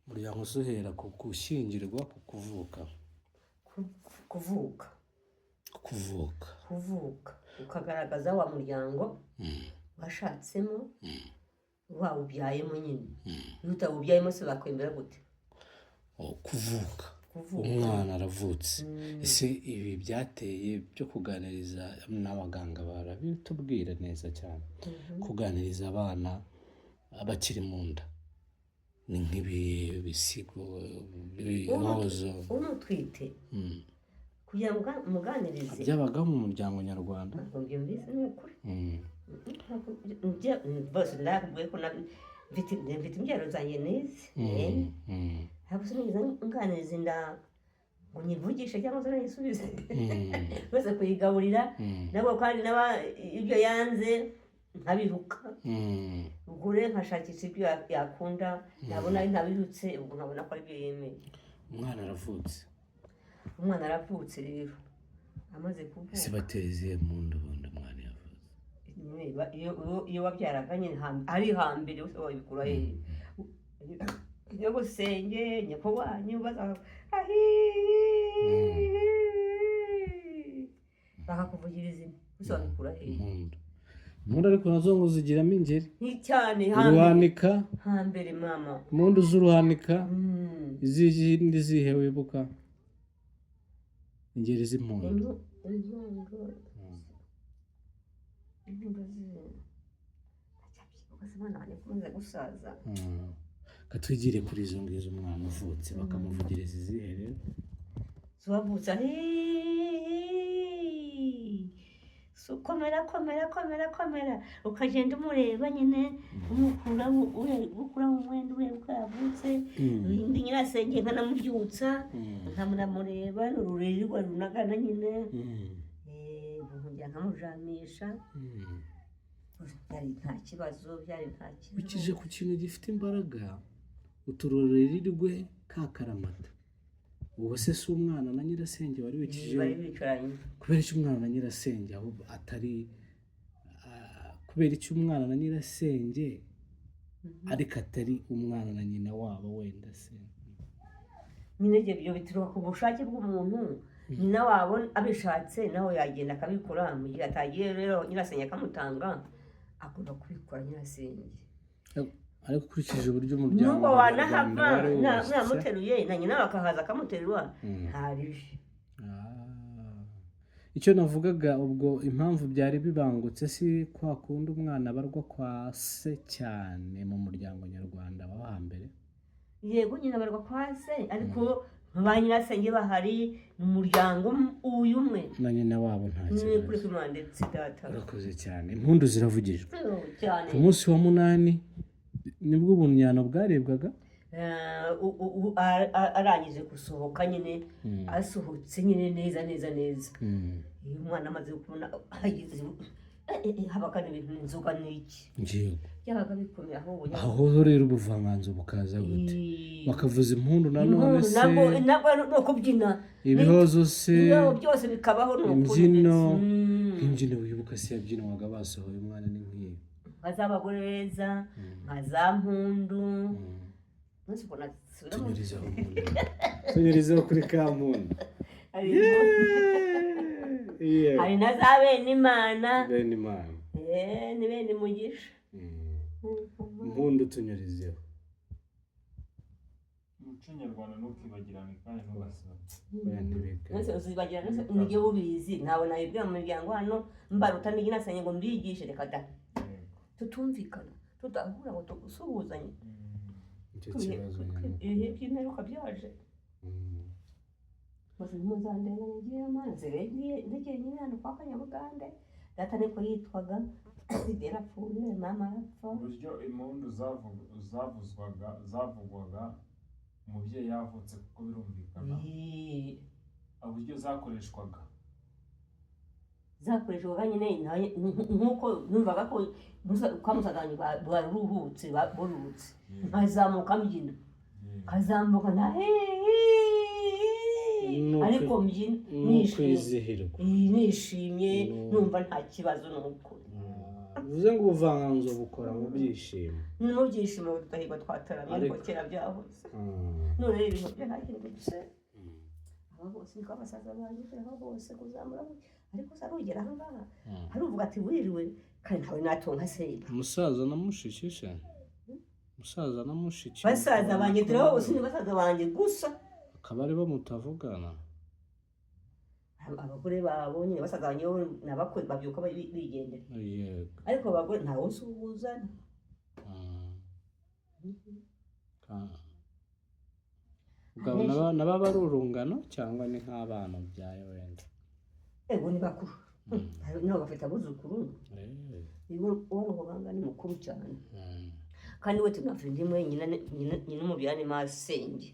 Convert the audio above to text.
Umuryango se uhera ku gushyingirwa, ku kuvuka? Kuvuka. Kuvuka. Kuvuka ukagaragaza wa muryango washatsemo, wawubyayemo nyine. Iyo utawubyayemo se bakwemera gute? Oh, kuvuka. Kuvuka. Umwana aravutse. Ese ibi byateye byo kuganiriza, n'abaganga barabitubwira neza cyane, kuganiriza abana bakiri mu nda ni nk'ibi bisigo, ibihozo? Umutwite, kugira ngo umuganirize. Byabagaho mu muryango nyarwanda. Ntabwo mbyumvise, ni ukuri. Bose ndakubwiye ko mfite imbyaro zanjye nize. Ntabwo sinigeze nganiriza inda ngo nyivugishe cyangwa se nayisubize. Rwose kuyigaburira, nabwo kandi naba ibyo yanze nkabiruka. Ubwo rero nkashakisha ibyo yakunda, nabona ntabirutse, ubwo nkabona ko aribyo yemeye. Umwana aravutse. Umwana aravutse rero, amaze Ese kuvuka. Batera izihe mpundu ubundi umwana yavutse? Nyine iyo wabyaraga nyine ari hambere, wose wabikura hehe? Nyogosenge, nyoko wanyu baza ahi, bakakuvugiriza inka, wose wabikura hehe? Impundu, impundu ariko nazo ngo zigiramo ingeri. Ni cyane hambere. Uruhanika. Hambere mama. Impundu z'uruhanika. Izindi zihe wibuka, ingeri z'impundu? Impundu ndacyabyibuka se mwana wanjye, kumaze gusaza. Katwigire kuri izo ngizo. Umwana uvutse bakamuvugiriza izihe rero? Ziwavutse ahi, so komera, komera, komera, komera, ukagenda umureba nyine, umukura, ukuramo umwenda, ureba uko yavutse. Indi nyirasenge nkanamubyutsa, nkamunamureba n'ururiri rwa runagana nyine. Ubwo nkongera nkamujamisha. Byari nta kibazo, byari nta kibazo. Ukije ku kintu gifite imbaraga, uturoreri rwe kakaramata. Ubu se si umwana na nyirasenge wari wikije? Bari bicaranye. Kubera icyo umwana na nyirasenge ahubwo atari kubera icyo umwana na nyirasenge ariko atari umwana na nyina wabo wenda se? Nyine ibyo bituruka ku bushake bw'umuntu. Nyina wabo abishatse nawe yagenda akabikora. Mu gihe atagiye rero, nyirasenge akamutanga, agomba kubikora nyirasenge. Ariko ukurikije uburyo umuryango Nubwo nyarwanda wanahava wari wubatse, mwamuteruye na nyina bakahaza akamuterura, nta bibi. Ah. Icyo navugaga ubwo, impamvu byari bibangutse, si kwa kundi umwana abarwa kwa se cyane mu muryango nyarwanda wo hambere? Yego nyina abarwa kwa se, ariko ba nyirasenge bahari mu muryango uyu umwe. Na nyina wabo nta Ni kuri kibazo. Kumana ndetse data. Urakoze cyane, impundu ziravugijwe. Oh, cyane. Ku munsi wa munani nibwo ubunyano bwarebwaga. Arangije gusohoka nyine, asohotse nyine neza neza neza. Iyo umwana amaze kubona ageze, habaga n'ibintu, inzoga n'iki. Ngiye. Byabaga bikomeye ahubwo nyine. Aho rero ubuvanganzo bukaza gute? Bakavuza impundu nanone? Impundu. Se Nabwo ni ukubyina. Ibihozo se? Ibihozo byose bikabaho, ni ukuri. Imbyino. Ndetse. Nk'imbyino wibuka se yabyinwaga basohoye umwana ni nk'iyo? Nka z'abagore beza, nka za mpundu. Umunsi ubona subiramo. Tunyurizeho mpundu, tunyurizeho kuri ka mpundu. Hari Yeah. hari na za bene Imana. Bene Imana. Ni bene mugisha. Impundu tunyurizeho. Umuco nyarwanda ntukibagirane kandi ntugasibe. Oya, ntibika. Mwese uzibagira nijye ubizi, ntabwo nabibwira mu miryango hano mbaruta nijye ngo mbigishe, reka da. Tutumvikana, tudahura ngo tugusuhuzanye. Nicyo kibazo nyine. Ibihe by'imperuka byaje. Gusa mpuzandengo ngiye amazi ngiye nyine hano kwa Kanyabugande, data niko yitwaga, yarapfuye, mama arapfa. Uburyo impundu zavuzwaga, zavugwaga umubyeyi yavutse, kuko birumvikana, uburyo zakoreshwaga. Zakoreshwaga nyine nk'uko numvaga ko kwa musaza wanjye baruhutse, borurutse, nkazamuka mbyina, nkazamuka na ariko mbyina Ni nishimye. ukwizihirwa. Nishimye, numva nta kibazo, ni ukuri. Bivuze ngo ubuvanganzo bukora mu byishimo. Ni mu byishimo Rudahigwa twataramye, ariko Ariko- kera byahoze. None rero ibintu byarahindutse. Aba bose niko abasaza banjye, aba bose kuzamura gutya. Ariko se arugera aha ngaha, haruvuga ati wiriwe, kandi ntawe natonka seba. Umusaza na mushiki se, umusaza na mushiki. Basaza banjye turabo bose ni basaza banjye gusa. Akaba aribo mutavugana? Abagore babo nyine, basaza banjye bo ni abakozi, babyuka bigendera. Ariko abagore ntawe usuhuza. Ubwo nabo aba ari urungano cyangwa ni nk'abana ubyaye wenda? Ego, ni bakuru nabo, bafite abuzukuru. Uwo Ruhobanga ni mukuru cyane. Kandi we tunafite imwe, nyina umubyara ni masenge.